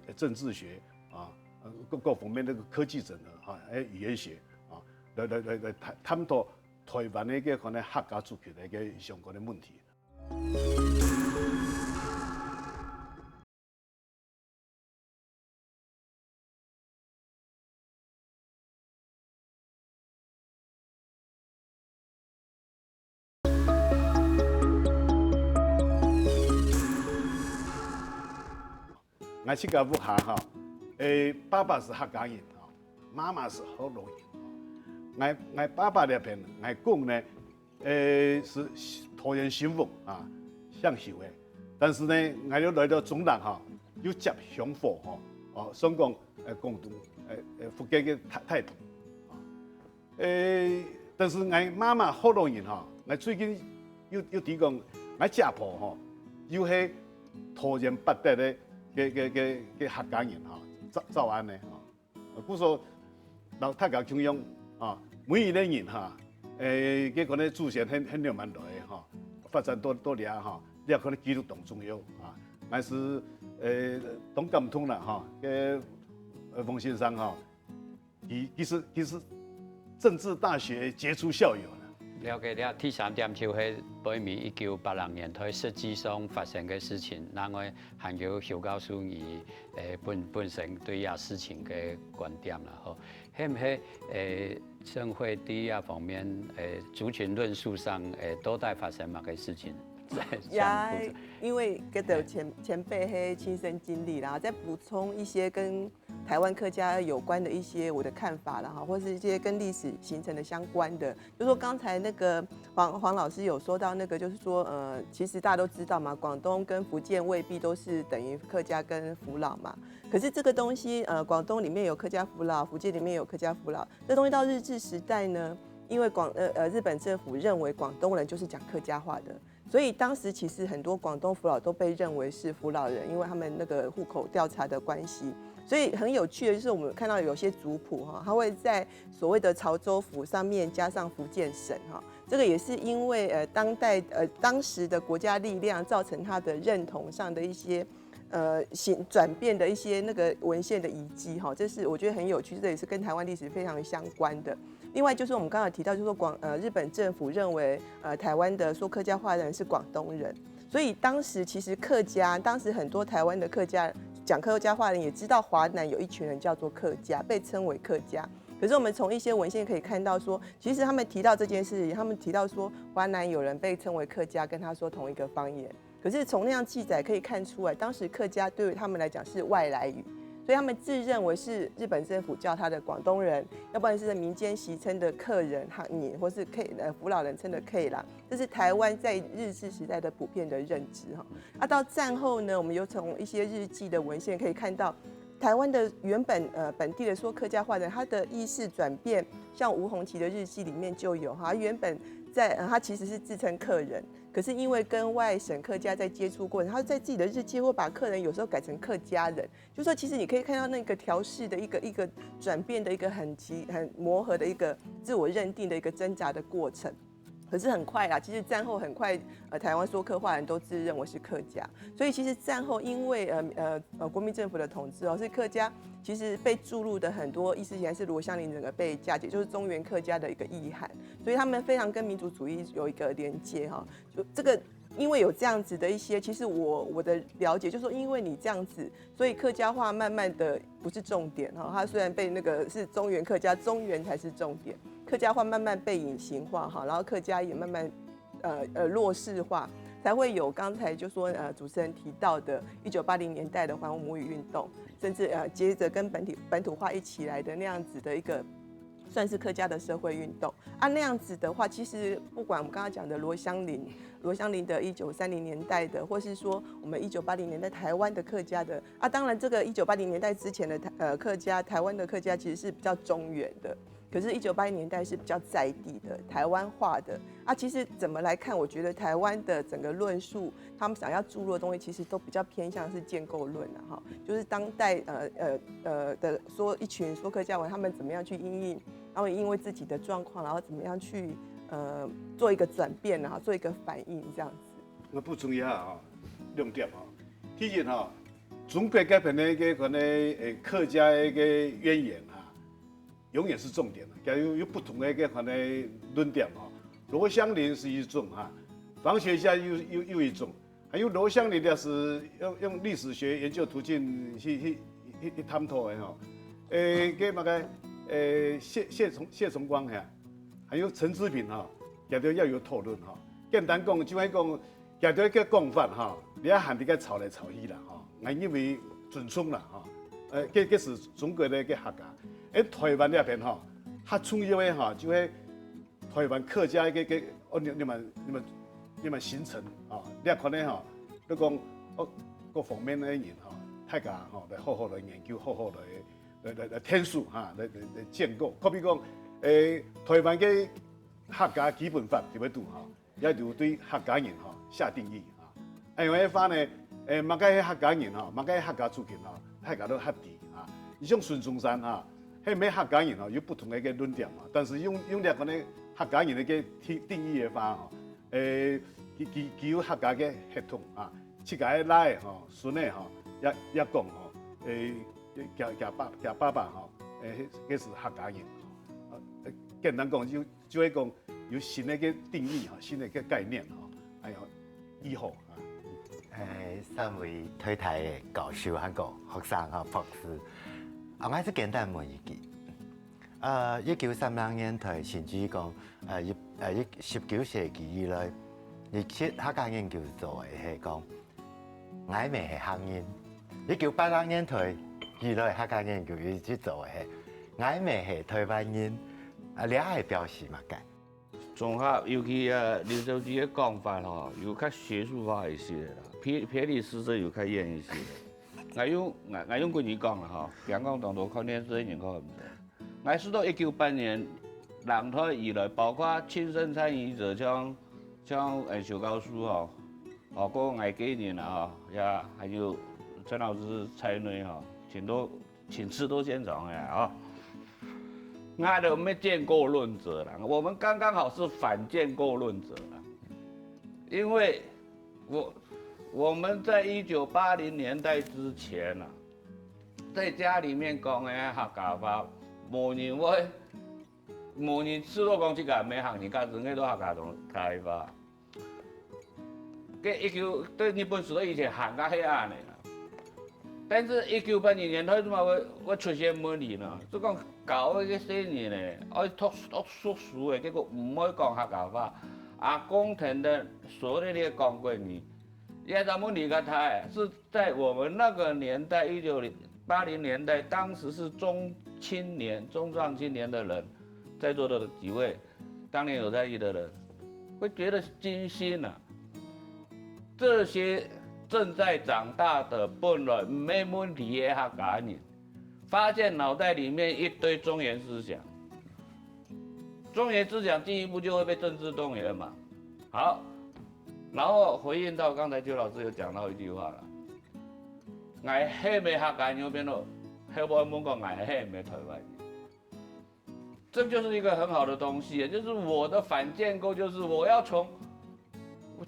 誒，政治學啊，呃，各，各方面那個科技整合哈，誒，語言學啊，來，來，來，來探，探討臺灣个个可能客家族群个个相關个問題。 𠊎自家屋下哈，誒，爸爸係客家人哈，媽媽係學老人哈。𠊎，𠊎爸爸這片，𠊎公呢，誒，係桃園新屋啊，姓邱个。但是呢，𠊎又來到中壢哈，又接香火哈，哦，算講，誒，廣東，誒，誒，福建个大，大埔。 誒，但是𠊎媽媽學老人哈，𠊎最近又，又知講，𠊎姐婆吼，又係桃園八德个，个，个，个，个客家人哈，早，早安呢哈。故所，摎大家共樣啊，每一個人哈，誒，个可能祖先很，很浪漫來哈，發展到，到這哈，這可能記錄當重要啊。但是，誒，當感動啦哈，个，呃，王先生哈， 佢，佢係，佢係政治大學傑出校友呢。了解了，第三點就係對於一九八零年代實際上發生个事情，然後還有邱教授你，誒，本，本身對這事情个觀點啦，吼。係毋係，誒，盛惠在這方面，誒，族群論述上，誒，到底發生麼个事情？在，也，因為這个前，前輩係親身經歷啦，再補充一些跟 台灣客家有關的一些我的看法啦，哈，或是一些跟歷史形成的相關的。就說剛才那個黃，黃老師有說到那個，就是說，呃，其實大家都知道嘛，廣東跟福建未必都是等於客家跟福佬嘛。可是這個東西，呃，廣東裡面有客家福佬，福建裡面有客家福佬，這東西到日治時代呢，因為廣，呃，呃，日本政府認為廣東人就是講客家話的， 所以當時其實很多廣東福佬都被認為是福佬人，因為他們那個戶口調查的關係。所以很有趣的就是，我們看到有些族譜哈，它會在所謂的潮州府上面加上福建省哈，這個也是因為，呃，當代，呃，當時的國家力量造成他的認同上的一些，呃，形，轉變的一些那個文獻的遺跡哈，這是我覺得很有趣，這也是跟台灣歷史非常相關的。 另外就是我們剛才提到，就是說廣，呃，日本政府認為，呃，台灣的說客家話的人是廣東人，所以當時其實客家，當時很多台灣的客家，講客家話的人也知道華南有一群人叫做客家，被稱為客家。可是我們從一些文獻可以看到說，其實他們提到這件事情，他們提到說華南有人被稱為客家，跟他說同一個方言。 可是從那樣記載可以看出來，當時客家對於他們來講是外來語，所以他們自認為是日本政府叫他的廣東人，要不然是民間習稱的客人、客人，或是客，呃，福佬人稱的客人，這是台灣在日治時代的普遍的認知哈。啊，到戰後呢，我們有從一些日記的文獻可以看到，台灣的原本，呃，本地的說客家話的，他的意識轉變，像吳鴻祺的日記裡面就有哈，原本在，呃，他其實是自稱客人， 可是因為跟外省客家在接觸過程，他在自己的日記會把客人有時候改成客家人，就說其實你可以看到那個調適的一個，一個轉變的一個很奇，很磨合的一個自我認定的一個掙扎的過程。可是很快啦，其實戰後很快，呃，台灣說客話人都自認為是客家，所以其實戰後因為，呃，呃，呃，國民政府的統治哦，所以客家其实被注入的很多意识形态是罗香林整个被嫁接，就是中原客家的一个意涵，所以他们非常跟民族主义有一个连接哈。就这个，因为有这样子的一些，其实我我的了解就是说，因为你这样子，所以客家话慢慢的不是重点哈。它虽然被那个是中原客家，中原才是重点，客家话慢慢被隐形化哈，然后客家也慢慢呃呃弱势化，才会有刚才就说呃主持人提到的一九八零年代的还我母语运动，甚至呃接着跟本土本土化一起来的那样子的一个算是客家的社会运动啊。那样子的话，其实不管我们刚刚讲的罗香林，罗香林的一九三零年代的，或是说我们一九八零年代台湾的客家的啊，当然这个一九八零年代之前的台呃客家，台湾的客家其实是比较中原的。可是，一九八零年代是比较在地的、台湾化的啊。其实怎么来看，我觉得台湾的整个论述，他们想要注入的东西，其实都比较偏向是建构论啊，哈，就是当代呃呃呃的说一群说客家文，他们怎么样去因应，然后因为自己的状况，然后怎么样去呃做一个转变，然后做一个反应这样子。我补充一下啊，两点啊。第一哈，中国这边的一个可能诶客家的一个渊源哈，永远是重点的，假如有不同的一个可能论点哈。罗香林是一种哈，房学家又又又一种，还有罗香林的是用用历史学研究途径去去去去探讨的哈。诶，跟那个诶谢谢崇谢崇光哈，还有陈志平哈，也都要有讨论哈。简单讲，就会讲。 佢兜个讲法哈，你也喊你个吵来吵去啦哈，𠊎認為尊重啦哈。呃，這這是中國个个客家，而台灣這片哈，較重要个哈，就係台灣客家个个哦，你你們你們你們形成啊，你也可能哈，你講哦，各方面个人哈，大家哈來好好來研究，好好來來來來探索哈，來來來建構。可比講，誒，台灣个客家基本法特別多哈。 也就對客家人吼下定義啊。恁樣个話呢，誒，麼个係客家人吼，麼个係客家族群吼，大家都合理啊。你像孫中山啊，係毋係客家人吼，有不同个个論點嘛。但是用用這个呢客家人个个定定義个話吼，誒，佢佢佢有客家个血統啊，自家个倈仔吼、孫仔吼，也也講吼，誒，佢佢爸佢爸爸吼，誒，佢係客家人吼。簡單講就。 就會講有新个个定義哈，新个个概念哈，還有以後啊。誒，三位太太个教授還過學生哈、博士，啊，𠊎係簡單問一句。呃，一九三零年代，甚至講，呃，一呃一十九世紀以來，一切客家研究做个係講， 𠊎乜係客人。一九八零年代以來，客家研究一直做个係，𠊎乜係台灣人，啊，這係表示麼个？綜合，尤其啊，劉小姐个講法吼，有較學術化一些啦，偏偏離實質有較遠一些。𠊎用𠊎𠊎用國語講啦吼，平常講當多看電視个人看毋到。 𠊎係到一九八年冷戰以來，包括親身參與者像像誒邱教授吼，哦，過𠊎个人啊吼，也還有陳老師在內吼，親都親自到現場个吼。𠊎都毋係建構論者啦，我們剛剛好是反建構論者啦，因為我我們在一九八零年代之前啊， 在家裡面講个客家話，無人會，無人試著講自家毋係客人，假使愛到客家同客家話。該一九對日本時代以前還較係恁仔啦。但是一九八零年代做麼會會出現問題呢？就講教該个細人呢，愛讀讀熟書个，結果毋會講客家話，啊，講跈等所謂个講國語，這个問題較大，係 在我們那個年代，一九八零年代，當時是中青年、中壯青年的人，在座的幾位，當年有在役的人，會覺得驚心啊。這些正在長大的本來沒問題的客家人，發現腦袋裡面一堆中原思想，中原思想進一步就會被政治動員嘛。好，然後回應到剛才邱老師有講到一句話了， 𠊎係毋係客家人變到，後尾問講𠊎係毋係台灣人。這就是一個很好的東西，就是我的反建構，就是我要從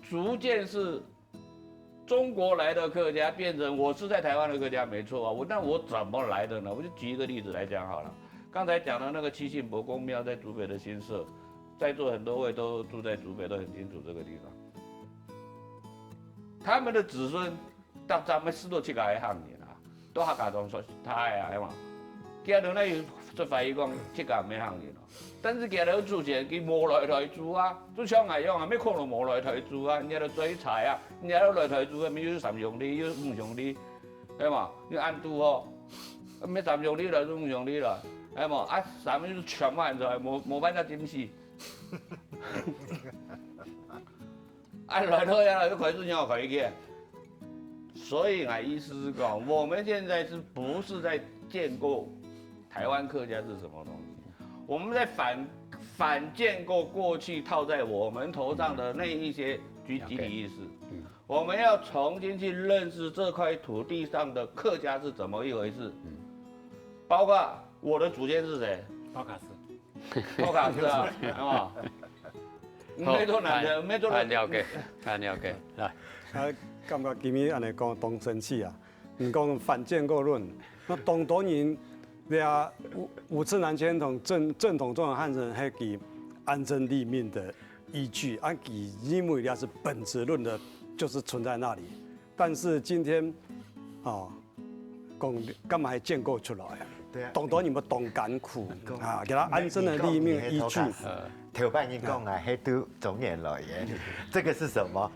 逐漸是中国来的客家变成我是在台湾的客家没错啊，我那我怎么来的呢？我就举一个例子来讲好了。刚才讲的那个七姓伯公庙在竹北的新社，在座很多位都住在竹北，都很清楚这个地方。他们的子孙到咱们是都去个行人啊，都客家庄出大啊，系嘛？佢等呢有出发讲，这个没行人咯。但是佢等出钱，佢无来台住啊，就像我样啊，没可能无来台住啊，人家都最差啊，人家都来台住啊，没有三兄弟，有五兄弟，系嘛？你按度哦，没三兄弟了，五兄弟了，系嘛？啊，咱们就是全部人出来，没没办法进去。哎，来到呀，就开始要开去。所以啊，意思是讲，我们现在是不是在建构台湾客家是什么东西？我们在反反建构过去套在我们头上的那一些集集体意识。我们要重新去认识这块土地上的客家是怎么一回事，包括我的祖先是谁，巴卡斯，托卡斯啊，啊，没做男的，没做很了解，很了解。来，啊，感觉今日安尼讲当生气啊！你讲反建构论，那当多人，对啊，五五次南迁同正正统中原汉人，还给安身立命的依据，啊，给因为它是本质论的，就是存在那里。但是今天，哦，讲干嘛还建构出来？对啊当多人要当艱苦啊，给他安身的立命依据。呃，头半日讲啊，黑都中原来耶，这个是什么？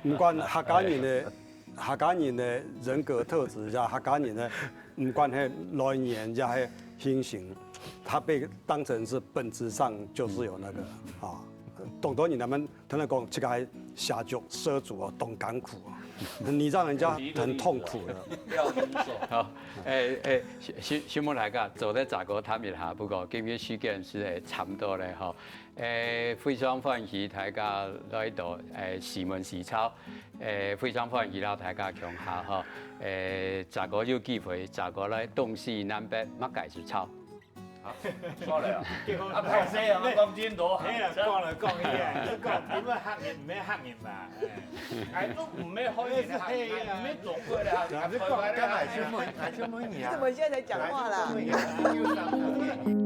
不管客家人的客家人的人格特质，也客家人的不管是来源，也是形形，他被当成是本质上就是有那个啊，当多人他们他们讲这个还下脚涉足啊，当艱苦啊，你让人家很痛苦的。不要分手。好，诶诶，新新新闻来个，做得再过谈一下，不过今日时间是差不多了哈。诶，非常欢喜大家来到诶西门西操，诶，非常欢喜到大家共下哈。诶，再过有机会，再过来东西南北，乜介绍操。好，算了啊，啊，拍谁啊？讲真多，哎呀，讲了讲去啊，讲你们黑人，唔系黑人嘛，哎，都唔系好人，唔系中国的，你讲干嘛去问？还去问你啊？怎么现在才讲话啦？还去问你啊？